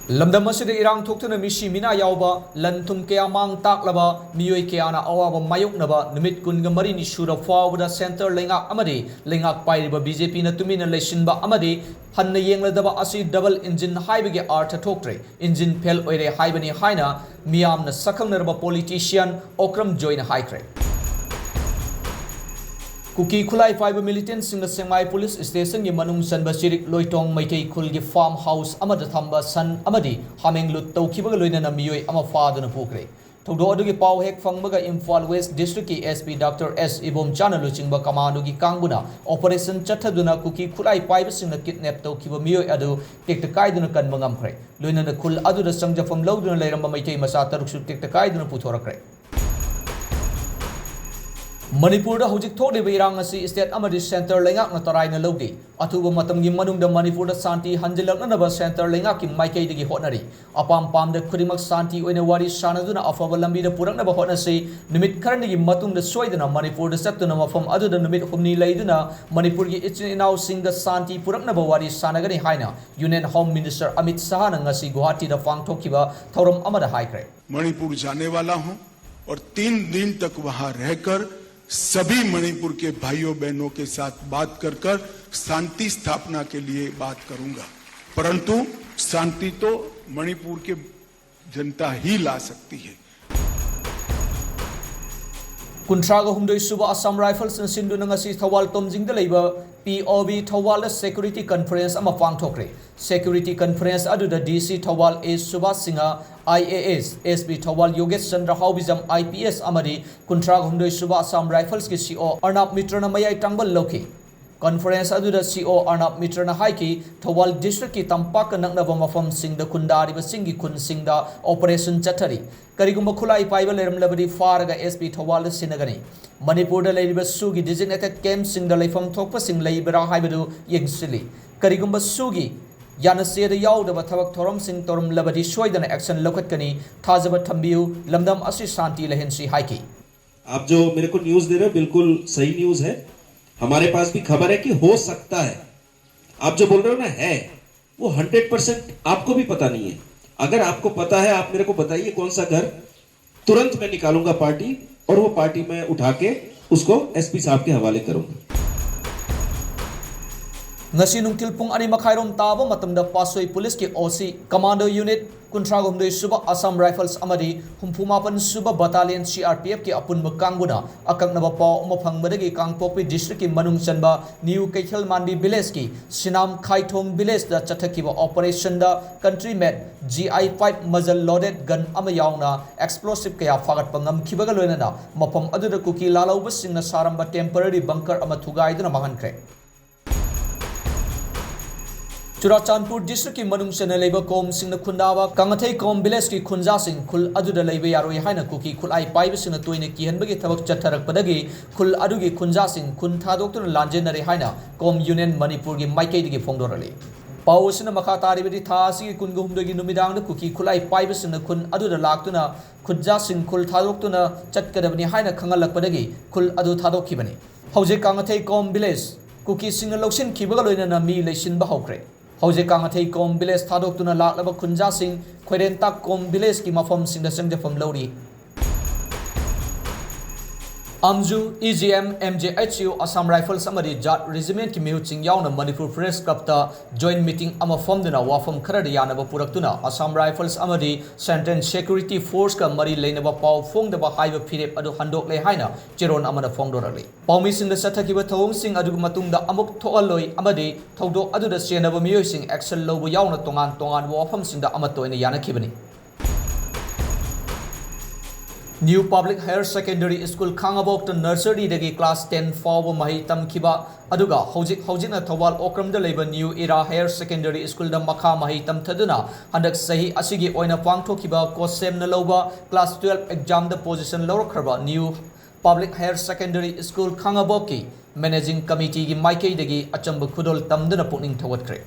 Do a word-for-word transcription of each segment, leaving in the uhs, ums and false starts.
ꯂꯝꯗꯝ ꯑꯁꯤꯗ ꯏꯔꯥꯡ ꯊꯣꯛꯇꯨꯅ ꯃꯤꯁꯤ ꯃꯤꯅꯥ ꯌꯥꯎꯕ, ꯂꯟ ꯊꯨꯝ ꯀꯌꯥ ꯃꯥꯡ ꯇꯥꯛꯂꯕ, ꯃꯤꯑꯣꯏ ꯀꯌꯥꯅ ꯑꯋꯥꯕ ꯃꯥꯌꯣꯛꯅꯕ ꯅꯨꯃꯤꯠ ꯀꯨꯟꯒ ꯃꯔꯤꯅꯤ ꯁꯨꯔ ꯐꯥꯎꯕꯗ centre ꯂꯩꯉꯥꯛ ꯑꯃꯗꯤ ꯂꯩꯉꯥꯛ ꯄꯥꯏꯔꯤꯕ BJPꯅ ꯇꯨꯃꯤꯟꯅ ꯂꯩꯁꯤꯟꯕ ꯑꯃꯗꯤ ꯍꯟꯅ ꯌꯦꯡꯂꯗꯕ ꯑꯁꯤ double engine ꯍꯥꯏꯕꯒꯤ ꯑꯔꯊ ꯊꯣꯛꯇ꯭ꯔꯦ꯫ Engine fail ꯑꯣꯏꯔꯦ ꯍꯥꯏꯕꯅꯤ ꯍꯥꯏꯅ ꯃꯤꯌꯥꯝꯅ ꯁꯛꯈꯪꯅꯔꯕ politician ꯑꯣꯀ꯭ꯔꯝ ꯖꯣꯏꯅ ꯍꯥꯏꯈ꯭ꯔꯦ꯫ ꯀꯨꯀꯤ ꯈꯨꯠꯂꯥꯏ ꯄꯥꯏꯕ militantꯁꯤꯡꯅ ꯁꯦꯛꯃꯥꯏ police stationꯒꯤ ꯃꯅꯨꯡ ꯆꯟꯕ ꯆꯤꯔꯤꯛ ꯂꯣꯏꯇꯣꯡ ꯃꯩꯇꯩ ꯈꯨꯜꯒꯤ farm house ꯑꯃꯗ ꯊꯝꯕ ꯁꯟ ꯑꯃꯗꯤ ꯍꯥꯃꯦꯡ ꯂꯨꯠ ꯇꯧꯈꯤꯕꯒ ꯂꯣꯏꯅꯅ ꯃꯤꯑꯣꯏ ꯑꯃ ꯐꯥꯗꯨꯅ ꯄꯨꯈ꯭ꯔꯦ꯫ ꯊꯧꯗꯣꯛ ꯑꯗꯨꯒꯤ ꯄꯥꯎ ꯍꯦꯛ ꯐꯪꯕꯒ Imphal West Districtꯀꯤ SP Doctor S ꯏꯕꯣꯝꯆꯥꯅ ꯂꯨꯆꯤꯡꯕ commandoꯒꯤ ꯀꯥꯡꯕꯨꯅ operation ꯆꯠꯊꯗꯨꯅ ꯀꯨꯀꯤ ꯈꯨꯠꯂꯥꯏ ꯄꯥꯏꯕꯁꯤꯡꯅ kidnap ꯇꯧꯈꯤꯕ ꯃꯤꯑꯣꯏ ꯑꯗꯨ ꯇꯦꯛꯇ ꯀꯥꯏꯗꯨꯅ ꯀꯟꯕ ꯉꯝꯈ꯭ꯔꯦ꯫ ꯂꯣꯏꯅꯅ ꯈꯨꯜ ꯑꯗꯨꯗ ꯆꯪꯖꯐꯝ ꯂꯧꯗꯨꯅ ꯂꯩꯔꯝꯕ ꯃꯩꯇꯩ ꯃꯆꯥ ꯇꯔꯨꯛꯁꯨ ꯇꯦꯛꯇ ꯀꯥꯏꯗꯨꯅ ꯄꯨꯊꯣꯔꯛꯈ꯭ꯔꯦ꯫ ꯃꯅꯤꯄꯨꯔꯗ ꯍꯧꯖꯤꯛ ꯊꯣꯛꯂꯤꯕ ꯏꯔꯥꯡ ꯑꯁꯤ state ꯑꯃꯗꯤ centre ꯂꯩꯉꯥꯛꯅ ꯇꯔꯥꯏꯅ ꯂꯧꯗꯦ꯫ ꯑꯊꯨꯕ ꯃꯇꯝꯒꯤ ꯃꯅꯨꯡꯗ ꯃꯅꯤꯄꯨꯔꯗ ꯁꯥꯟꯇꯤ ꯍꯟꯖꯤꯜꯂꯛꯅꯅꯕ centre ꯂꯩꯉꯥꯛꯀꯤ ꯃꯥꯏꯀꯩꯗꯒꯤ ꯍꯣꯠꯅꯔꯤ꯫ ꯑꯄꯥꯝ ꯄꯥꯝꯗ ꯈꯨꯗꯤꯡꯃꯛ ꯁꯥꯟꯇꯤ ꯑꯣꯏꯅ ꯋꯥꯔꯤ ꯁꯥꯅꯗꯨꯅ ꯑꯐꯕ ꯂꯝꯕꯤꯗ ꯄꯨꯔꯛꯅꯕ ꯍꯣꯠꯅꯁꯤ꯫ ꯅꯨꯃꯤꯠ ꯈꯔꯅꯤꯒꯤ ꯃꯇꯨꯡꯗ ꯁꯣꯏꯗꯅ ꯃꯅꯤꯄꯨꯔꯗ ꯆꯠꯇꯨꯅ ꯃꯐꯝ ꯑꯗꯨꯗ ꯅꯨꯃꯤꯠ ꯍꯨꯝꯅꯤ ꯂꯩꯗꯨꯅ ꯃꯅꯤꯄꯨꯔꯒꯤ ꯏꯆꯤꯟ ꯏꯅꯥꯎꯁꯤꯡꯗ ꯁꯥꯟꯇꯤ ꯄꯨꯔꯛꯅꯕ ꯋꯥꯔꯤ ꯁꯥꯅꯒꯅꯤ ꯍꯥꯏꯅ Union Home Minister ꯑꯃꯤꯠ ꯁꯍꯥꯅ ꯉꯁꯤ ꯒꯨꯋꯥꯍꯥꯇꯤꯗ ꯄꯥꯡꯊꯣꯛꯈꯤꯕ ꯊꯧꯔꯝ ꯑꯃꯗ ꯍꯥꯏꯈ꯭ꯔꯦ꯫ मणिपुर जाने वाला हूं और तीन दिन तक वहां रहकर सभी मणिपुर के भाइयों बहनों के साथ बात कर कर शांति स्थापना के लिए बात करूंगा, परंतु शांति तो मणिपुर के जनता ही ला सकती है। ꯀꯨꯟꯊ꯭ꯔꯥꯒ ꯍꯨꯝꯗꯣꯏ ꯁꯨꯕ Assam Riflesꯅ ꯁꯤꯟꯗꯨꯅ ꯉꯁꯤ ꯊꯧꯕꯥꯜ ꯇꯣꯝꯖꯤꯡꯗ ꯂꯩꯕ POB ꯊꯧꯕꯥꯜꯗ security conference ꯑꯃ ꯄꯥꯡꯊꯣꯛꯈ꯭ꯔꯦ꯫ Security conference ꯑꯗꯨꯗ DC Thoubal A Subhas Singh, IAS, SP Thoubal ꯌꯣꯒꯦꯁ Chandra ꯍꯥꯎꯕꯤꯖꯝ, IPS ꯑꯃꯗꯤ ꯀꯨꯟꯊ꯭ꯔꯥꯒ ꯍꯨꯝꯗꯣꯏ ꯁꯨꯕ Assam Riflesꯀꯤ CO ꯑꯔꯅꯥꯕ ꯃꯤꯇ꯭ꯔꯅ ꯃꯌꯥꯏ ꯇꯥꯡꯕ ꯂꯧꯈꯤ꯫ Conference ꯑꯗꯨꯗ CO ꯑꯔꯅꯥꯕ ꯃꯤꯇ꯭ꯔꯅ ꯍꯥꯏꯈꯤ, ꯊꯧꯕꯥꯜ districtꯀꯤ ꯇꯝꯄꯥꯛꯀ ꯅꯛꯅꯕ ꯃꯐꯝꯁꯤꯡꯗ ꯈꯨꯟꯗꯥꯔꯤꯕꯁꯤꯡꯒꯤ ꯈꯨꯟꯁꯤꯡꯗ operation ꯆꯠꯊꯔꯤ꯫ ꯀꯔꯤꯒꯨꯝꯕ ꯈꯨꯠꯂꯥꯏ ꯄꯥꯏꯕ ꯂꯩꯔꯝꯂꯕꯗꯤ ꯐꯥꯔꯒ SP ꯊꯧꯕꯥꯜꯗ ꯁꯤꯟꯅꯒꯅꯤ꯫ ꯃꯅꯤꯄꯨꯔꯗ ꯂꯩꯔꯤꯕ SoO ꯒꯤ designated campꯁꯤꯡꯗ ꯂꯩꯐꯝ ꯊꯣꯛꯄꯁꯤꯡ ꯂꯩꯕ꯭ꯔꯥ ꯍꯥꯏꯕꯗꯨ ꯌꯦꯡꯁꯤꯜꯂꯤ꯫ ꯀꯔꯤꯒꯨꯝꯕ SoO ꯒꯤ ꯌꯥꯅꯆꯦꯗ ꯌꯥꯎꯗꯕ ꯊꯕꯛ ꯊꯧꯔꯝꯁꯤꯡ ꯇꯧꯔꯝꯂꯕꯗꯤ ꯁꯣꯏꯗꯅ action ꯂꯧꯈꯠꯀꯅꯤ꯫ ꯊꯥꯖꯕ ꯊꯝꯕꯤꯌꯨ, ꯂꯝꯗꯝ ꯑꯁꯤ ꯁꯥꯟꯇꯤ ꯂꯩꯍꯟꯁꯤ ꯍꯥꯏꯈꯤ꯫ आप जो मेरे को न्यूज दे रहे हो, बिल्कुल सही न्यूज है। हमारे पास भी खबर है कि हो सकता है। आप जो बोल रहे हो ना, है, वो हंड्रेड परसेंट आपको भी पता नहीं है। अगर आपको पता है, आप मेरे को बताइए कौन सा घर, तुरंत मैं निकालूंगा पार्टी और वो पार्टी मैं उठा के उसको एसपी साहब के हवाले करूंगा। ꯉꯁꯤ ꯅꯨꯡꯊꯤꯜ ꯄꯨꯡ ꯑꯅꯤ ꯃꯈꯥꯏꯔꯣꯝ ꯇꯥꯕ ꯃꯇꯝꯗ ꯄꯥꯠꯁꯣꯏ ꯄꯨꯂꯤꯁꯀꯤ ꯑꯣ ꯁꯤ ꯀꯃꯥꯟꯗꯣ ꯌꯨꯅꯤꯠ ꯀꯨꯟꯊ꯭ꯔꯥ ꯍꯨꯝꯗꯣꯏ ꯁꯨꯕ ꯑꯁꯥꯝ ꯔꯥꯏꯐꯜꯁ ꯑꯃꯗꯤ ꯍꯨꯝꯐꯨ ꯃꯥꯄꯟ ꯁꯨꯕ ꯕꯇꯥꯂꯤꯌꯟ ꯁꯤ ꯑꯥꯔ ꯄꯤ ꯑꯦꯐꯀꯤ ꯑꯄꯨꯟꯕ ꯀꯥꯡꯕꯨꯅ ꯑꯀꯛꯅꯕ ꯄꯥꯎ ꯑꯃ ꯐꯪꯕꯗꯒꯤ ꯀꯥꯡꯄꯣꯛꯄꯤ ꯗꯤꯁꯇ꯭ꯔꯤꯛꯀꯤ ꯃꯅꯨꯡ ꯆꯟꯕ ꯅ꯭ꯌꯨ ꯀꯩꯊꯦꯜ ꯃꯥꯟꯕꯤ ꯚꯤꯂꯦꯖꯀꯤ ꯁꯤꯅꯥꯝ ꯈꯥꯏꯊꯣꯡ ꯚꯤꯂꯦꯖꯇ ꯆꯠꯊꯈꯤꯕ ꯑꯣꯄꯔꯦꯁꯟꯗ ꯀꯟꯇ꯭ꯔꯤ ꯃꯦꯠ ꯖꯤ ꯑꯥꯏ ꯐꯥꯏꯚ ꯃꯖꯜ ꯂꯣꯗꯦꯗ ꯒꯟ ꯑꯃ ꯌꯥꯎꯅ ꯑꯦꯛꯁꯄ꯭ꯂꯣꯁꯤꯚ ꯀꯌꯥ ꯐꯥꯒꯠꯄ ꯉꯝꯈꯤꯕꯒ ꯂꯣꯏꯅꯅ ꯃꯐꯝ ꯑꯗꯨꯗ ꯀꯨꯀꯤ ꯂꯥꯜꯍꯧꯕꯁꯤꯡꯅ ꯁꯥꯔꯝꯕ ꯇꯦꯝꯄꯔꯔꯤ ꯕꯪꯀꯔ ꯑꯃ ꯊꯨꯒꯥꯏꯗꯨꯅ ꯃꯥꯡꯍꯟꯈ꯭ꯔꯦ꯫ ꯆꯨꯔꯥꯆꯥꯟꯄꯨꯔ ꯗꯤꯁꯇ꯭ꯔꯤꯛꯀꯤ ꯃꯅꯨꯡ ꯆꯟꯅ ꯂꯩꯕ ꯀꯣꯝꯁꯤꯡꯅ ꯈꯨꯟꯗꯥꯕ ꯀꯥꯡꯉꯊꯩ ꯀꯣꯝ ꯚꯤꯂꯦꯖꯀꯤ ꯈꯨꯟꯖꯥꯁꯤꯡ ꯈꯨꯜ ꯑꯗꯨꯗ ꯂꯩꯕ ꯌꯥꯔꯣꯏ ꯍꯥꯏꯅ ꯀꯨꯀꯤ ꯈꯨꯠꯂꯥꯏ ꯄꯥꯏꯕꯁꯤꯡꯅ ꯇꯣꯏꯅ ꯀꯤꯍꯟꯕꯒꯤ ꯊꯕꯛ ꯆꯠꯊꯔꯛꯄꯗꯒꯤ ꯈꯨꯜ ꯑꯗꯨꯒꯤ ꯈꯨꯟꯖꯥꯁꯤꯡ ꯈꯨꯟ ꯊꯥꯗꯣꯛꯇꯨꯅ ꯂꯥꯟꯖꯦꯟꯅꯔꯦ ꯍꯥꯏꯅ ꯀꯣꯝ ꯌꯨꯅꯤꯌꯟ ꯃꯅꯤꯄꯨꯔꯒꯤ ꯃꯥꯏꯀꯩꯗꯒꯤ ꯐꯣꯡꯗꯣꯔꯛꯂꯤ꯫ ꯄꯥꯎ ꯑꯁꯤꯅ ꯃꯈꯥ ꯇꯥꯔꯤꯕꯗꯤ ꯊꯥ ꯑꯁꯤꯒꯤ ꯀꯨꯟꯒ ꯍꯨꯝꯗꯣꯏꯒꯤ ꯅꯨꯃꯤꯗꯥꯡꯗ ꯀꯨꯀꯤ ꯈꯨꯠꯂꯥꯏ ꯄꯥꯏꯕꯁꯤꯡꯅ ꯈꯨꯟ ꯑꯗꯨꯗ ꯂꯥꯛꯇꯨꯅ ꯈꯨꯟꯖꯥꯁꯤꯡ ꯈꯨꯜ ꯊꯥꯗꯣꯛꯇꯨꯅ ꯆꯠꯀꯗꯕꯅꯤ ꯍꯥꯏꯅ ꯈꯪꯍꯜꯂꯛꯄꯗꯒꯤ ꯈꯨꯜ ꯑꯗꯨ ꯊꯥꯗꯣꯛꯈꯤꯕꯅꯤ꯫ ꯍꯧꯖꯤꯛ ꯀꯥꯡꯉꯊꯩ ꯀꯣꯝ ꯚꯤꯂꯦꯖ ꯀꯨꯀꯤꯁꯤꯡꯅ ꯂꯧꯁꯤꯟꯈꯤꯕꯒ ꯂꯣꯏꯅꯅ ꯃꯤ ꯂꯩꯁꯤꯟꯕ ꯍꯧꯈ꯭ꯔꯦ꯫ ꯍꯧꯖꯤꯛ ꯀꯥꯡꯉꯊꯩ ꯀꯣꯝ ꯚꯤꯂꯦꯖ ꯊꯥꯗꯣꯛꯇꯨꯅ ꯂꯥꯛꯂꯕ ꯈꯨꯟꯖꯥꯁꯤꯡ ꯈꯣꯏꯔꯦꯟꯇꯥꯛ ꯀꯣꯝ ꯚꯤꯂꯦꯖꯀꯤ ꯃꯐꯝꯁꯤꯡꯗ ꯆꯪꯖꯐꯝ ꯂꯧꯔꯤ꯫ ꯑꯝꯖꯨ, E G M, M J H U, Assam rifles ꯑꯃꯗꯤ ꯖꯥꯠ ꯔꯦꯖꯤꯃꯦꯟꯠꯀꯤ ꯃꯤꯍꯨꯠꯁꯤꯡ ꯌꯥꯎꯅ ꯃꯅꯤꯄꯨꯔ ꯄ꯭ꯔꯦꯁ ꯀ꯭ꯂꯕꯇ ꯖꯣꯏꯟꯠ ꯃꯤꯇꯤꯡ ꯑꯃ ꯐꯝꯗꯨꯅ ꯋꯥꯐꯝ ꯈꯔꯗ ꯌꯥꯅꯕ ꯄꯨꯔꯛꯇꯨꯅ ꯑꯁꯥꯝ ꯔꯥꯏꯐꯜꯁ ꯑꯃꯗꯤ ꯁꯦꯟꯇ꯭ꯔꯦꯜ ꯁꯦꯀ꯭ꯌꯨꯔꯤꯇꯤ ꯐꯣꯔꯁꯀ ꯃꯔꯤ ꯂꯩꯅꯕ ꯄꯥꯎ ꯐꯣꯡꯗꯕ ꯍꯥꯏꯕ ꯐꯤꯔꯦꯞ ꯑꯗꯨ ꯍꯟꯗꯣꯛꯂꯦ ꯍꯥꯏꯅ ꯆꯦꯔꯣꯜ ꯑꯃꯅ ꯐꯣꯡꯗꯣꯔꯛꯂꯤ꯫ ꯄꯥꯎꯃꯤꯁꯤꯡꯗ ꯆꯠꯊꯈꯤꯕ ꯊꯧꯑꯣꯡꯁꯤꯡ ꯑꯗꯨꯒꯤ ꯃꯇꯨꯡꯗ ꯑꯃꯨꯛ ꯊꯣꯛꯍꯜꯂꯣꯏ ꯑꯃꯗꯤ ꯊꯧꯗꯣꯛ ꯑꯗꯨꯗ ꯆꯦꯟꯅꯕ ꯃꯤꯑꯣꯏꯁꯤꯡ ꯑꯦꯛꯁꯟ ꯂꯧꯕ ꯌꯥꯎꯅ ꯇꯣꯉꯥꯟ ꯇꯣꯉꯥꯟꯕ ꯋꯥꯐꯝꯁꯤꯡꯗ ꯑꯃꯠꯇ ꯑꯣꯏꯅ ꯌꯥꯅꯈꯤꯕꯅꯤ꯫ New public higher secondary school ꯈꯥꯉꯕꯣꯛꯇ ꯅꯔꯁꯔꯤꯗꯒꯤ ꯀ꯭ꯂꯥꯁ ꯇꯦꯟ ꯐꯥꯎꯕ ꯃꯍꯩ ꯇꯝꯈꯤꯕ ꯑꯗꯨꯒ ꯍꯧꯖꯤꯛ ꯍꯧꯖꯤꯛꯅ ꯊꯧꯕꯥꯜ ꯑꯣꯀ꯭ꯔꯝꯗ ꯂꯩꯕ ꯅ꯭ꯌꯨ ꯏꯔꯥ ꯍꯥꯌꯔ ꯁꯦꯀꯦꯟꯗꯔꯤ ꯁ꯭ꯀꯨꯜꯗ ꯃꯈꯥ ꯃꯍꯩ ꯇꯝꯊꯗꯨꯅ ꯍꯟꯗꯛ ꯆꯍꯤ ꯑꯁꯤꯒꯤ ꯑꯣꯏꯅ ꯄꯥꯡꯊꯣꯛꯈꯤꯕ ꯀꯣꯁꯦꯝꯅ ꯂꯧꯕ ꯀ꯭ꯂꯥꯁ ꯇꯨꯌꯦꯜꯐ ꯑꯦꯛꯖꯥꯝꯗ ꯄꯣꯖꯤꯁꯟ ꯂꯧꯔꯛꯈ꯭ꯔꯕ new public higher secondary school ꯈꯥꯉꯕꯣꯛꯀꯤ ꯃꯦꯅꯦꯖꯤꯡ ꯀꯃꯤꯇꯤꯒꯤ ꯃꯥꯏꯀꯩꯗꯒꯤ ꯑꯆꯝꯕ ꯈꯨꯗꯣꯜ ꯇꯝꯗꯨꯅ ꯄꯨꯛꯅꯤꯡ ꯊꯧꯒꯠꯈ꯭ꯔꯦ꯫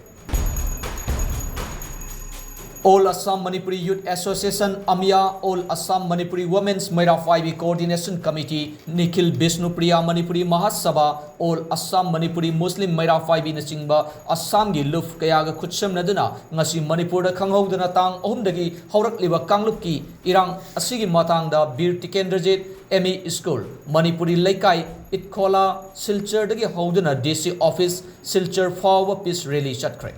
All Assam Manipuri Youth Association, AMYA, All Assam Manipuri Women's ꯃꯩꯔꯥ ꯄꯥꯏꯕꯤ Coordination Committee, Nikhil Bishnupriya Manipuri Mahasabha, All Assam Manipuri Muslim ꯃꯩꯔꯥ ꯄꯥꯏꯕꯤꯅꯆꯤꯡꯕ ꯑꯁꯥꯝꯒꯤ ꯂꯨꯞ ꯀꯌꯥꯒ ꯈꯨꯠꯁꯝꯅꯗꯨꯅ ꯉꯁꯤ ꯃꯅꯤꯄꯨꯔꯗ ꯈꯪꯍꯧꯗꯅ ꯇꯥꯡ ꯑꯍꯨꯝꯗꯒꯤ ꯍꯧꯔꯛꯂꯤꯕ ꯀꯥꯡꯂꯨꯞꯀꯤ ꯏꯔꯥꯡ ꯑꯁꯤꯒꯤ ꯃꯇꯥꯡꯗ Bir Tikendrajit M E School, Manipuri ꯂꯩꯀꯥꯏ, ꯏꯠꯈꯣꯂꯥ, ꯁꯤꯜꯆꯔꯗꯒꯤ ꯍꯧꯗꯨꯅ D C office, ꯁꯤꯜꯆꯔ ꯐꯥꯎꯕ peace rally ꯆꯠꯈ꯭ꯔꯦ꯫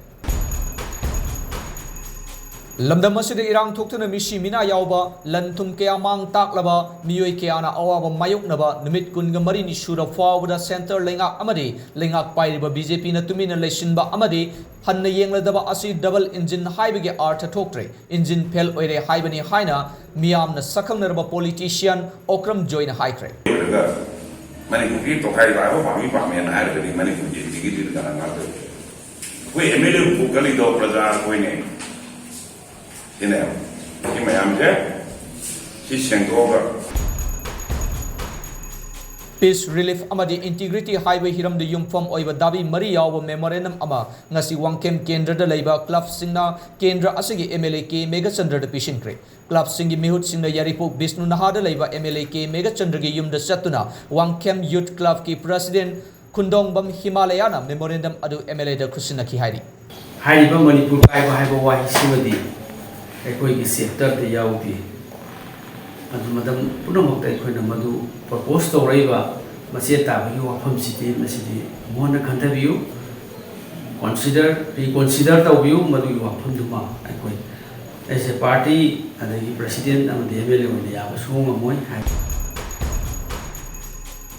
ꯂꯝꯗꯝ ꯑꯁꯤꯗ ꯏꯔꯥꯡ ꯊꯣꯛꯇꯨꯅ ꯃꯤꯁꯤ ꯃꯤꯅꯥ ꯌꯥꯎꯕ, ꯂꯟ ꯊꯨꯝ ꯀꯌꯥ ꯃꯥꯡ ꯇꯥꯛꯂꯕ, ꯃꯤꯑꯣꯏ ꯀꯌꯥꯅ ꯑꯋꯥꯕ ꯃꯥꯌꯣꯛꯅꯕ ꯅꯨꯃꯤꯠ ꯀꯨꯟꯒ ꯃꯔꯤꯅꯤ ꯁꯨꯔ ꯐꯥꯎꯕꯗ centre ꯂꯩꯉꯥꯛ ꯑꯃꯗꯤ ꯂꯩꯉꯥꯛ ꯄꯥꯏꯔꯤꯕ BJPꯅ ꯇꯨꯃꯤꯟꯅ ꯂꯩꯁꯤꯟꯕ ꯑꯃꯗꯤ ꯍꯟꯅ ꯌꯦꯡꯂꯗꯕ ꯑꯁꯤ double engine ꯍꯥꯏꯕꯒꯤ ꯑꯔꯊ ꯊꯣꯛꯇ꯭ꯔꯦ꯫ Engine fail ꯑꯣꯏꯔꯦ ꯍꯥꯏꯕꯅꯤ ꯍꯥꯏꯅ ꯃꯤꯌꯥꯝꯅ ꯁꯛꯈꯪꯅꯔꯕ politician ꯑꯣꯀ꯭ꯔꯝ ꯖꯣꯏꯅ ꯍꯥꯏꯈ꯭ꯔꯦ꯫ ꯑꯣꯏꯔꯒ ꯃꯅꯤꯄꯨꯔꯒꯤ ꯇꯣꯈꯥꯏ ꯇꯥꯕ ꯄꯥꯝꯃꯤ ꯄꯥꯝꯃꯦꯅ ꯍꯥꯏꯔꯒꯗꯤ ꯃꯅꯤꯄꯨꯔꯒꯤ ꯏꯟꯇꯤꯒ꯭ꯔꯤꯇꯤꯗꯨ ꯀꯅꯥ ꯉꯥꯛꯇꯣꯏꯅꯣ? ꯑꯩꯈꯣꯏ MLA ꯄꯨꯈꯠꯂꯤꯗꯣ ꯄ꯭ꯔꯖꯥ ꯑꯩꯈꯣꯏꯅꯦ꯫ ꯁꯤꯅꯦꯕ꯫ ꯁꯤ ꯃꯌꯥꯝꯁꯦ ꯁꯤ ꯁꯦꯡꯗꯣꯛꯑꯒ Peace, relief ꯑꯃꯗꯤ integrity ꯍꯥꯏꯕ ꯍꯤꯔꯝꯗ ꯌꯨꯝꯐꯝ ꯑꯣꯏꯕ ꯗꯥꯕꯤ ꯃꯔꯤ ꯌꯥꯎꯕ memorandum ꯑꯃ ꯉꯁꯤ ꯋꯥꯡꯈꯦꯝ ꯀꯦꯟꯗ꯭ꯔꯗ ꯂꯩꯕ clubꯁꯤꯡꯅ ꯀꯦꯟꯗ꯭ꯔ ꯑꯁꯤꯒꯤ MLA ꯀꯦ ꯃꯦꯘꯆꯟꯗ꯭ꯔꯗ ꯄꯤꯁꯤꯟꯈ꯭ꯔꯦ꯫ Clubꯁꯤꯡꯒꯤ ꯃꯤꯍꯨꯠꯁꯤꯡꯅ ꯌꯥꯏꯔꯤꯄꯣꯛ ꯕꯤꯁꯅꯨ ꯅꯍꯥꯗ ꯂꯩꯕ MLA ꯀꯦ ꯃꯦꯘꯆꯟꯗ꯭ꯔꯒꯤ ꯌꯨꯝꯗ ꯆꯠꯇꯨꯅ ꯋꯥꯡꯈꯦꯝ Youth Clubꯀꯤ President ꯈꯨꯟꯗꯣꯡꯕꯝ ꯍꯤꯃꯥꯂꯌꯥꯅ memorandum ꯑꯗꯨ MLAꯗ ꯈꯨꯠꯁꯤꯟꯅꯈꯤ ꯍꯥꯏꯔꯤ꯫ ꯍꯥꯏꯔꯤꯕ ꯃꯅꯤꯄꯨꯔ ꯀꯥꯏꯕ ꯍꯥꯏꯕ ꯋꯥꯍꯩꯁꯤꯃꯗꯤ ꯑꯩꯈꯣꯏꯒꯤ chapterꯗ ꯌꯥꯎꯗꯦ꯫ ꯑꯗꯨ ꯃꯇꯝ ꯄꯨꯝꯅꯃꯛꯇ ꯑꯩꯈꯣꯏꯅ ꯃꯗꯨ propose ꯇꯧꯔꯛꯏꯕ ꯃꯆꯦꯠ ꯇꯥꯕꯒꯤ ꯋꯥꯐꯝꯁꯤꯗꯤ ꯃꯁꯤꯗꯤ ꯃꯨꯟꯅ ꯈꯟꯊꯕꯤꯌꯨ, consider, reconsider ꯇꯧꯕꯤꯌꯨ꯫ ꯃꯗꯨꯒꯤ ꯋꯥꯐꯝꯗꯨꯃ ꯑꯩꯈꯣꯏ as a party ꯑꯗꯒꯤ President ꯑꯃꯗꯤ MLA ꯑꯣꯏꯅ ꯌꯥꯕ ꯁꯨꯡꯉꯝ ꯉꯝꯃꯣꯏ ꯍꯥꯏ꯫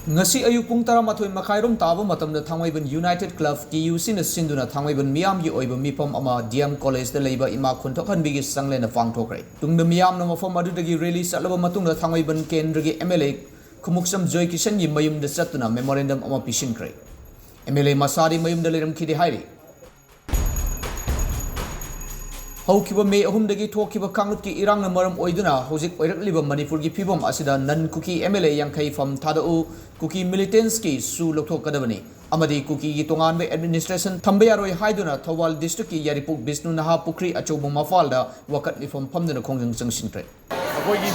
ꯉꯁꯤ ꯑꯌꯨꯛ ꯄꯨꯡ ꯇꯔꯥꯃꯥꯊꯣꯏ ꯃꯈꯥꯏꯔꯣꯝ ꯇꯥꯕ ꯃꯇꯝꯗ ꯊꯥꯡꯃꯩꯕꯟ United Club, TUCꯅ ꯁꯤꯟꯗꯨꯅ ꯊꯥꯡꯃꯩꯕꯟ ꯃꯤꯌꯥꯝꯒꯤ ꯑꯣꯏꯕ ꯃꯤꯐꯝ ꯑꯃ DM Collegeꯗ ꯂꯩꯕ ꯏꯃꯥ ꯈꯨꯟꯊꯣꯛꯍꯟꯕꯤꯒꯤ ꯆꯪꯂꯦꯟꯗ ꯄꯥꯡꯊꯣꯛꯈ꯭ꯔꯦ꯫ ꯇꯨꯡꯗ ꯃꯤꯌꯥꯝꯅ ꯃꯐꯝ ꯑꯗꯨꯗꯒꯤ rally ꯆꯠꯂꯕ ꯃꯇꯨꯡꯗ ꯊꯥꯡꯃꯩꯕꯟ ꯀꯦꯟꯗ꯭ꯔꯒꯤ MLA ꯈꯨꯃꯨꯛꯆꯝ ꯖꯣꯏꯀꯤꯁꯟꯒꯤ ꯃꯌꯨꯝꯗ ꯆꯠꯇꯨꯅ memorandum ꯑꯃ ꯄꯤꯁꯤꯟꯈ꯭ꯔꯦ꯫ MLA ꯃꯁꯥꯗꯤ ꯃꯌꯨꯝꯗ ꯂꯩꯔꯝꯈꯤꯗꯦ ꯍꯥꯏꯔꯤ꯫ ꯍꯧꯈꯤꯕ ꯃꯦ ꯑꯍꯨꯝꯗꯒꯤ ꯊꯣꯛꯈꯤꯕ ꯀꯥꯡꯂꯨꯞꯀꯤ ꯏꯔꯥꯡꯅ ꯃꯔꯝ ꯑꯣꯏꯗꯨꯅ ꯍꯧꯖꯤꯛ ꯑꯣꯏꯔꯛꯂꯤꯕ ꯃꯅꯤꯄꯨꯔꯒꯤ ꯐꯤꯕꯝ ꯑꯁꯤꯗ non Kuki MLA ꯌꯥꯡꯈꯩ ꯐꯝ ꯊꯥꯗꯣꯛꯎ, Kuki militantsꯀꯤ ꯁꯨ ꯂꯧꯊꯣꯛꯀꯗꯕꯅꯤ꯫ ꯑꯃꯗꯤ ꯀꯨꯀꯤꯒꯤ ꯇꯣꯉꯥꯟꯕ administration ꯊꯝꯕ ꯌꯥꯔꯣꯏ ꯍꯥꯏꯗꯨꯅ ꯊꯧꯕꯥꯜ districtꯀꯤ ꯌꯥꯏꯔꯤꯄꯣꯛ ꯕꯤꯁꯅꯨ ꯅꯍꯥ ꯄꯨꯈ꯭ꯔꯤ ꯑꯆꯧꯕ ꯃꯄꯥꯜꯗ ꯋꯥꯀꯠ ꯃꯤꯐꯝ ꯐꯝꯗꯨꯅ ꯈꯣꯡꯖꯪ ꯆꯪꯁꯤꯟꯈ꯭ꯔꯦ꯫ ꯑꯩꯈꯣꯏꯒꯤ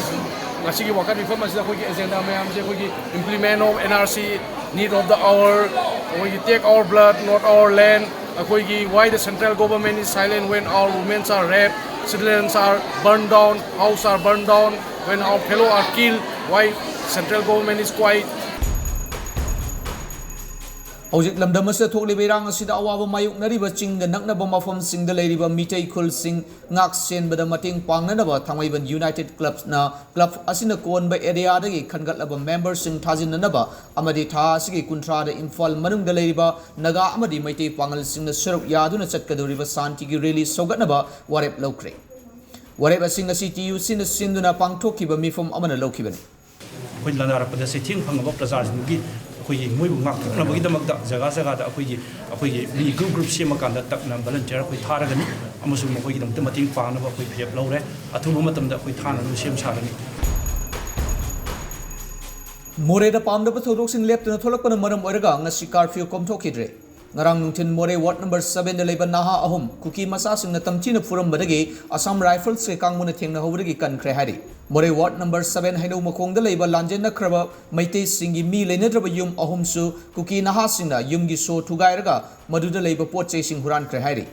ꯉꯁꯤꯒꯤ ꯋꯥꯀꯠ ꯃꯤꯐꯝ ꯑꯁꯤꯗ ꯑꯩꯈꯣꯏꯒꯤ agenda ꯃꯌꯥꯝꯁꯦ ꯑꯩꯈꯣꯏꯒꯤ implement of N R C, need of the hour, ꯑꯩꯈꯣꯏꯒꯤ take our blood, not our land, ꯑꯩꯈꯣꯏꯒꯤ why the central government is silent when our women are raped, children are burned down, house are burned down, when our fellow are killed, why central government is quiet? ꯍꯧꯖꯤꯛ ꯂꯝꯗꯝ ꯑꯁꯤꯗ ꯊꯣꯛꯂꯤꯕ ꯏꯔꯥꯡ ꯑꯁꯤꯗ ꯑꯋꯥꯕ ꯃꯥꯌꯣꯛꯅꯔꯤꯕꯁꯤꯡꯒ ꯅꯛꯅꯕ ꯃꯐꯝꯁꯤꯡꯗ ꯂꯩꯔꯤꯕ ꯃꯤꯇꯩ ꯈꯨꯜꯁꯤꯡ ꯉꯥꯛ ꯁꯦꯟꯕꯗ ꯃꯇꯦꯡ ꯄꯥꯡꯅꯅꯕ ꯊꯥꯡꯃꯩꯕꯟ United Clubꯅ club ꯑꯁꯤꯅ ꯀꯣꯟꯕ areaꯗꯒꯤ ꯈꯟꯒꯠꯂꯕ memberꯁꯤꯡ ꯊꯥꯖꯤꯟꯅꯅꯕ ꯑꯃꯗꯤ ꯊꯥ ꯑꯁꯤꯒꯤ ꯀꯨꯟꯊ꯭ꯔꯥꯗ ꯏꯝꯐꯥꯜ ꯃꯅꯨꯡꯗ ꯂꯩꯔꯤꯕ ꯅꯥꯒꯥ ꯑꯃꯗꯤ ꯃꯩꯇꯩ ꯄꯥꯉꯜꯁꯤꯡꯅ ꯁꯔꯨꯛ ꯌꯥꯗꯨꯅ ꯆꯠꯀꯗꯧꯔꯤꯕ ꯁꯥꯟꯇꯤꯒꯤ rally ꯁꯧꯒꯠꯅꯕ ꯋꯥꯔꯦꯞ ꯂꯧꯈ꯭ꯔꯦ꯫ ꯋꯥꯔꯦꯞ ꯑꯁꯤ ꯉꯁꯤ TUCꯅ ꯁꯤꯟꯗꯨꯅ ꯄꯥꯡꯊꯣꯛꯈꯤꯕ ꯃꯤꯐꯝ ꯑꯃꯅ ꯂꯧꯈꯤꯕꯅꯤ꯫ ꯑꯩꯈꯣꯏ ꯂꯥꯟꯗꯥꯔꯛꯄꯗ ꯆꯩꯊꯦꯡ ꯐꯪꯉꯕ ꯄ꯭ꯔꯖꯥꯁꯤꯡꯗꯨꯒꯤ ꯑꯩꯈꯣꯏꯒꯤ ꯃꯣꯏꯕꯨ ꯉꯥꯛꯊꯣꯛꯅꯕꯒꯤꯗꯃꯛꯇ ꯖꯒꯥ ꯖꯒꯥꯗ ꯑꯩꯈꯣꯏꯒꯤ, ꯑꯩꯈꯣꯏꯒꯤ ꯃꯤ group group ꯁꯦꯝꯃꯀꯥꯟꯗ ꯇꯞꯅ volunteer ꯑꯩꯈꯣꯏ ꯊꯥꯔꯒꯅꯤ ꯑꯃꯁꯨꯡ ꯃꯈꯣꯏꯒꯤꯗꯃꯛꯇ ꯃꯇꯦꯡ ꯄꯥꯡꯅꯕ ꯑꯩꯈꯣꯏ ꯐꯤꯔꯦꯞ ꯂꯧꯔꯦ꯫ ꯑꯊꯨꯕ ꯃꯇꯝꯗ ꯑꯩꯈꯣꯏ ꯊꯥꯅꯕ ꯁꯦꯝ ꯁꯥꯔꯅꯤ꯫ ꯃꯣꯔꯦꯗ ꯄꯥꯝꯗꯕ ꯊꯧꯗꯣꯛꯁꯤꯡ ꯂꯦꯞꯇꯅ ꯊꯣꯛꯂꯛꯄꯅ ꯃꯔꯝ ꯑꯣꯏꯔꯒ ꯉꯁꯤ curfew ꯀꯣꯝꯊꯣꯛꯈꯤꯗ꯭ꯔꯦ꯫ ꯉꯔꯥꯡ ꯅꯨꯡꯊꯤꯜ ꯃꯣꯔꯦ ward number sevenꯗ ꯂꯩꯕ ꯅꯍꯥ ꯑꯍꯨꯝ ꯀꯨꯀꯤ ꯃꯆꯥꯁꯤꯡꯅ ꯇꯝꯊꯤꯅ ꯐꯨꯔꯝꯕꯗꯒꯤ Assam Riflesꯀꯤ ꯀꯥꯡꯕꯨꯅ ꯊꯦꯡꯅꯍꯧꯕꯗꯒꯤ ꯀꯟꯈ꯭ꯔꯦ ꯍꯥꯏꯔꯤ꯫ ꯃꯣꯔꯦ ward number seven ꯍꯩꯅꯧ ꯃꯈꯣꯡꯗ ꯂꯩꯕ ꯂꯥꯟꯖꯦꯟꯅꯈ꯭ꯔꯕ ꯃꯩꯇꯩꯁꯤꯡꯒꯤ ꯃꯤ ꯂꯩꯅꯗ꯭ꯔꯕ ꯌꯨꯝ ꯑꯍꯨꯝꯁꯨ ꯀꯨꯀꯤ ꯅꯍꯥꯁꯤꯡꯅ ꯌꯨꯝꯒꯤ ꯁꯣ ꯊꯨꯒꯥꯏꯔꯒ ꯃꯗꯨꯗ ꯂꯩꯕ ꯄꯣꯠ ꯆꯩꯁꯤꯡ ꯍꯨꯔꯥꯟꯈ꯭ꯔꯦ ꯍꯥꯏꯔꯤ꯫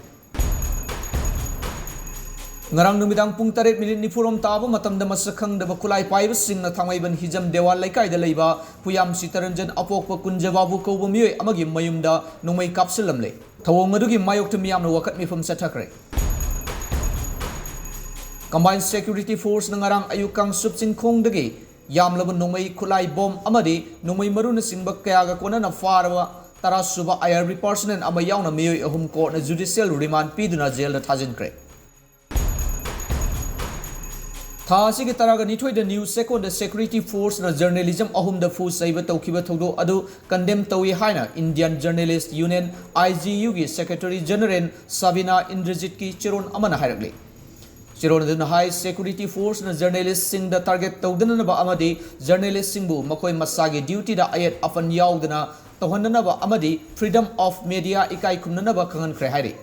ꯉꯔꯥꯡ ꯅꯨꯃꯤꯗꯥꯡ ꯄꯨꯡ ꯇꯔꯦꯠ ꯃꯤꯅꯤꯠ ꯅꯤꯐꯨꯔꯣꯝ ꯇꯥꯕ ꯃꯇꯝꯗ ꯃꯁꯛ ꯈꯪꯗꯕ ꯈꯨꯠꯂꯥꯏ ꯄꯥꯏꯕꯁꯤꯡꯅ ꯊꯥꯡꯃꯩꯕꯟ ꯍꯤꯖꯝ ꯗꯦꯋꯥꯜ ꯂꯩꯀꯥꯏꯗ ꯂꯩꯕ ꯐꯨꯌꯥꯝ ꯁꯤꯇꯔꯟꯖꯟ ꯑꯄꯣꯛꯄ ꯀꯨꯟꯖꯕꯥꯕꯨ ꯀꯧꯕ ꯃꯤꯑꯣꯏ ꯑꯃꯒꯤ ꯃꯌꯨꯝꯗ ꯅꯣꯡꯃꯩ ꯀꯥꯞꯁꯤꯜꯂꯝꯂꯦ꯫ ꯊꯧꯑꯣꯡ ꯑꯗꯨꯒꯤ ꯃꯥꯌꯣꯛꯇ ꯃꯤꯌꯥꯝꯅ ꯋꯥꯀꯠ ꯃꯤꯐꯝ ꯆꯠꯊꯈ꯭ꯔꯦ꯫ Combined Security Forceꯅ ꯉꯔꯥꯡ ꯑꯌꯨꯛ ꯀꯥꯡꯆꯨꯞ ꯆꯤꯡꯈꯣꯡꯗꯒꯤ ꯌꯥꯝꯂꯕ ꯅꯣꯡꯃꯩ, ꯈꯨꯠꯂꯥꯏ, ꯕꯣꯝ ꯑꯃꯗꯤ ꯅꯣꯡꯃꯩ ꯃꯔꯨꯅꯆꯤꯡꯕ ꯀꯌꯥꯒ ꯀꯣꯟꯅꯅ ꯐꯥꯔꯕ ꯇꯔꯥ ꯁꯨꯕ IRB personnel ꯑꯃ ꯌꯥꯎꯅ ꯃꯤꯑꯣꯏ ꯑꯍꯨꯝ courtꯅ judicial remand ꯄꯤꯗꯨꯅ jailꯗ ꯊꯥꯖꯤꯟꯈ꯭ꯔꯦ꯫ ꯊꯥ ꯑꯁꯤꯒꯤ ꯇꯔꯥꯒ ꯅꯤꯊꯣꯏꯗ News Checkonꯗ Security Forceꯅ journalism ꯑꯍꯨꯝꯗ ꯐꯨ ꯆꯩꯕ ꯇꯧꯈꯤꯕ ꯊꯧꯗꯣꯛ ꯑꯗꯨ condemn ꯇꯧꯏ ꯍꯥꯏꯅ Indian Journalist Union, IJUꯒꯤ Secretary General ꯁꯕꯤꯅꯥ ꯏꯟꯗ꯭ꯔꯖꯤꯠꯀꯤ ꯆꯦꯔꯣꯜ ꯑꯃꯅ ꯍꯥꯏꯔꯛꯂꯤ꯫ ꯆꯤꯔꯣꯟ ꯑꯗꯨꯅ ꯍꯥꯏ, ꯁꯦꯀ꯭ꯌꯨꯔꯤꯇꯤ ꯐꯣꯔꯁꯅ ꯖꯔꯅꯦꯂꯤꯁꯁꯤꯡꯗ ꯇꯥꯔꯒꯦꯠ ꯇꯧꯗꯅꯅꯕ ꯑꯃꯗꯤ ꯖꯔꯅꯦꯂꯤꯁꯁꯤꯡꯕꯨ ꯃꯈꯣꯏ ꯃꯁꯥꯒꯤ ꯗ꯭ꯌꯨꯇꯤꯗ ꯑꯌꯦꯠ ꯑꯄꯟ ꯌꯥꯎꯗꯅ ꯇꯧꯍꯟꯅꯅꯕ ꯑꯃꯗꯤ freedom of media ꯏꯀꯥꯏ ꯈꯨꯝꯅꯅꯕ ꯈꯪꯍꯟꯈ꯭ꯔꯦ ꯍꯥꯏꯔꯤ꯫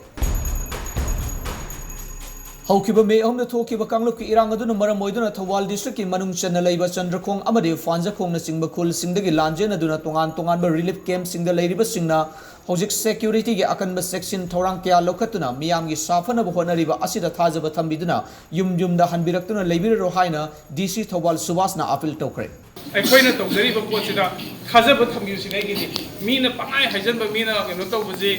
ꯍꯧꯈꯤꯕ ꯃꯦ ꯑꯍꯨꯝꯗ ꯊꯣꯛꯈꯤꯕ ꯀꯥꯡꯂꯨꯞꯀꯤ ꯏꯔꯥꯡ ꯑꯗꯨꯅ ꯃꯔꯝ ꯑꯣꯏꯗꯨꯅ ꯊꯧꯕꯥꯜ ꯗꯤꯁꯇ꯭ꯔꯤꯛꯀꯤ ꯃꯅꯨꯡ ꯆꯟꯅ ꯂꯩꯕ ꯆꯟꯗ꯭ꯔꯈꯣꯡ ꯑꯃꯗꯤ ꯐꯥꯟꯖꯈꯣꯡꯅꯆꯤꯡꯕ ꯈꯨꯜꯁꯤꯡꯗꯒꯤ ꯂꯥꯟꯖꯦꯟꯅꯗꯨꯅ ꯇꯣꯉꯥꯟ ꯇꯣꯉꯥꯟꯕ ꯔꯤꯂꯤꯐ ꯀꯦꯝꯞꯁꯤꯡꯗ ꯂꯩꯔꯤꯕꯁꯤꯡꯅ ꯍꯧꯖꯤꯛ ꯁꯦꯀ꯭ꯌꯨꯔꯤꯇꯤꯒꯤ ꯑꯀꯟꯕ ꯆꯦꯛꯁꯤꯟ ꯊꯧꯔꯥꯡ ꯀꯌꯥ ꯂꯧꯈꯠꯇꯨꯅ ꯃꯤꯌꯥꯝꯒꯤ ꯁꯥꯐꯅꯕ ꯍꯣꯠꯅꯔꯤꯕ ꯑꯁꯤꯗ ꯊꯥꯖꯕ ꯊꯝꯕꯤꯗꯨꯅ ꯌꯨꯝ ꯌꯨꯝꯗ ꯍꯟꯕꯤꯔꯛꯇꯨꯅ ꯂꯩꯕꯤꯔꯔꯣ ꯍꯥꯏꯅ ꯗꯤ ꯁꯤ ꯊꯧꯕꯥꯜ ꯁꯨꯕꯥꯁꯅ ꯑꯥꯄꯤꯜ ꯇꯧꯈ꯭ꯔꯦ꯫ ꯑꯩꯈꯣꯏꯅ ꯇꯧꯖꯔꯤꯕ ꯄꯣꯠꯁꯤꯗ ꯊꯥꯖꯕ ꯊꯝꯕꯤꯌꯨ ꯁꯤꯅꯤ ꯑꯩꯒꯤꯗꯤ꯫ ꯃꯤꯅ ꯄꯪꯍꯥꯏ ꯍꯥꯏꯖꯟꯕ, ꯃꯤꯅ ꯀꯩꯅꯣ ꯇꯧꯕꯁꯤ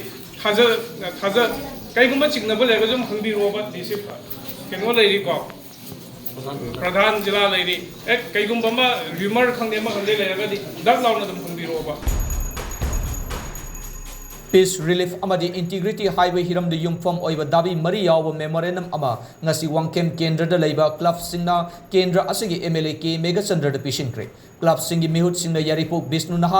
ꯊꯥꯖ-, ꯊꯥꯖ-, ꯀꯩꯒꯨꯝꯕ ꯆꯤꯡꯅꯕ ꯂꯩꯔꯒꯁꯨ ꯑꯗꯨꯝ ꯍꯪꯕꯤꯔꯛꯑꯣꯕ꯫ ꯗꯤ ꯁꯤ ꯀꯩꯅꯣ ꯂꯩꯔꯤꯀꯣ, ꯄ꯭ꯔꯙꯥꯟ ꯖꯤꯂꯥ ꯂꯩꯔꯤ꯫ ꯑꯦ, ꯀꯩꯒꯨꯝꯕ ꯑꯃ ꯔꯤꯃꯔ ꯈꯪꯗꯦ, ꯑꯃ ꯈꯪꯗꯦ ꯂꯩꯔꯒꯗꯤ ꯗꯛ ꯂꯥꯎꯅ ꯑꯗꯨꯝ ꯍꯪꯕꯤꯔꯛꯑꯣꯕ꯫ ꯄꯤꯁ ꯔꯤꯂꯤꯐ ꯑꯃꯗꯤ ꯏꯟꯇꯤꯒ꯭ꯔꯤꯇꯤ ꯍꯥꯏꯕ ꯍꯤꯔꯝꯗ ꯌꯨꯝꯐꯝ ꯑꯣꯏꯕ ꯗꯥꯕꯤ ꯃꯔꯤ ꯌꯥꯎꯕ ꯃꯦꯃꯣꯔꯦꯟꯗꯝ ꯑꯃ ꯉꯁꯤ ꯋꯥꯡꯈꯦꯝ ꯀꯦꯟꯗ꯭ꯔꯗ ꯂꯩꯕ ꯀ꯭ꯂꯕꯁꯤꯡꯅ ꯀꯦꯟꯗ꯭ꯔ ꯑꯁꯤꯒꯤ ꯑꯦꯝ ꯑꯦꯜ ꯑꯦ ꯀꯦ ꯃꯦꯘꯆꯟꯗ꯭ꯔꯗ ꯄꯤꯁꯤꯟꯈ꯭ꯔꯦ꯫ ꯀ꯭ꯂꯕꯁꯤꯡꯒꯤ ꯃꯤꯍꯨꯠꯁꯤꯡꯅ ꯌꯥꯏꯔꯤꯄꯣꯛ ꯕꯤꯁꯅꯨ ꯅꯍꯥ